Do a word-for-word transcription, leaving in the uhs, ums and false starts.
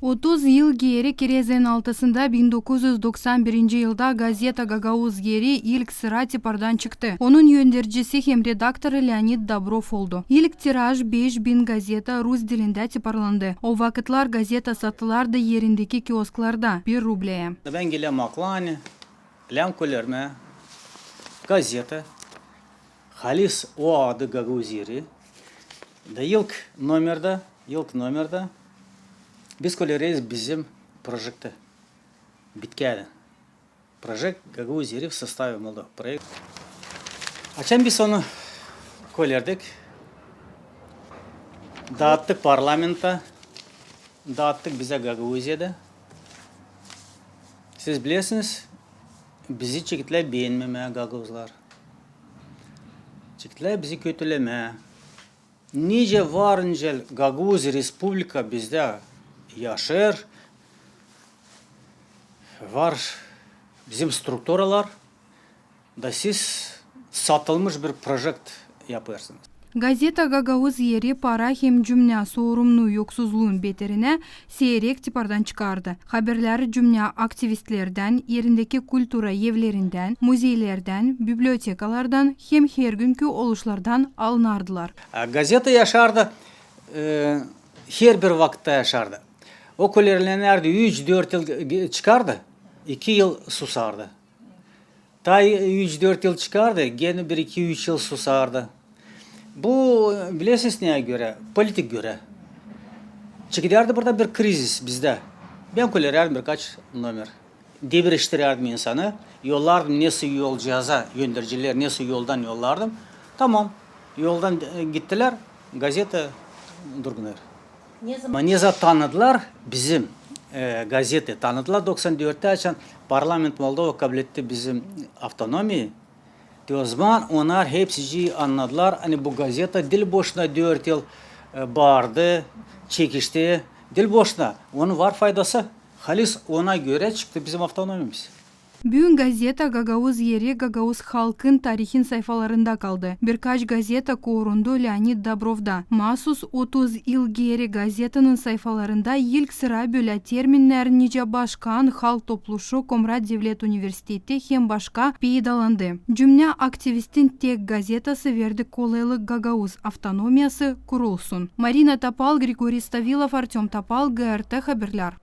Otuz yıl geeri, kirezen altısında, bin dokuz üz doksan birinci yılda gazeta "Gagauz Eri" ilk sıra tipardan çıktı. Onun öndercisi hem redaktorı Leonid Dobrov oldu. İlk tiraj beş bin gazeta rus dilindä tiparlandı. O vakıtlar gazeta satılardı erindeki kiosklarda bir rubleyä. Bän gelärdim Aklani, lääm kölermää gazeta, halis o adı "Gagauz Eri". Da ilk nomerdä, ilk nomerdä biz kölereyiz bizim projektı. Bitkärä. Proekt "Gagauz Eri" в составе Молдовы". Proekt. Açan biz onu kölerdik, daattık parlamenttä, daattık bizä Gagauziyada. Siz bilersiniz, bizi çektilär beenmemää gagauzlar. Çektilär bizi kötülemää. Nicä var nicä Gagauz Respublika bizdä yaşêêr, var bizim strukturalar, da siz satılmış bir proekt yapêrsınız. Gazeta "Gagauz Eri" para hem cümnä soorumnu yoksuzluun beterinä seyrek tipardan çıkardı. Haberleri cümnä aktivistlerdän, erindeki kultura evlerindän, muzeylerdän, bibliotekalardan hem hergünkü oluşlardan alınardılar. A gazeta yaşardı, e, herbir vakıtta yaşardı. O kölerlenärdi, üç-dört yıl ge-, çıkardı, iki yıl susardı. Taa üç-dört yıl çıkardı, genä bir-iki-üç yıl susardı. Bu, bilersiniz, neyä görä? Politik görä. Çekilärdi burada bir krizis bizdä. Bän kölerärdim birkaç nomer. Debireştirärdim insanı, yollardım, nesoy yolcuaza, öndercileri nesoy yoldan yollardım. Tamam, yoldan, e, gittilär, gazeta durgunêr. Ne zaman? Ama ne zaman tanıdılar bizim, e, gazeta, tanıdılar doksan dörttä, açan parlament Moldova kabletti bizim avtonomiyayı. Te ozaman onnar hepsicii annadılar, ani bu gazeta diil boşuna dört yıl, e, baardı, çekişti. Diil boşuna. Onun var faydası. Halis ona görä çıktı bizim avtonomiyamız. Büün gazeta "Gagauz Eri" gagauz halkın tarihin sayfalarında kaldı. Birkaç gazeta korundu Leonid Dobrovda. Maasuz otuz yıl geeri gazetanın sayfalarında ilk sıra bölä terminnär nicä Başkan, Halk Topluşu, Komrat devlet universiteti hem başka peydalandı. Cümnä aktivistin tek gazetası verdi kolaylık gagauz avtonomiyası kurulsun. Marina Topal, Grigoriy Stavilov, Artёm Topal, GRT Haberlär.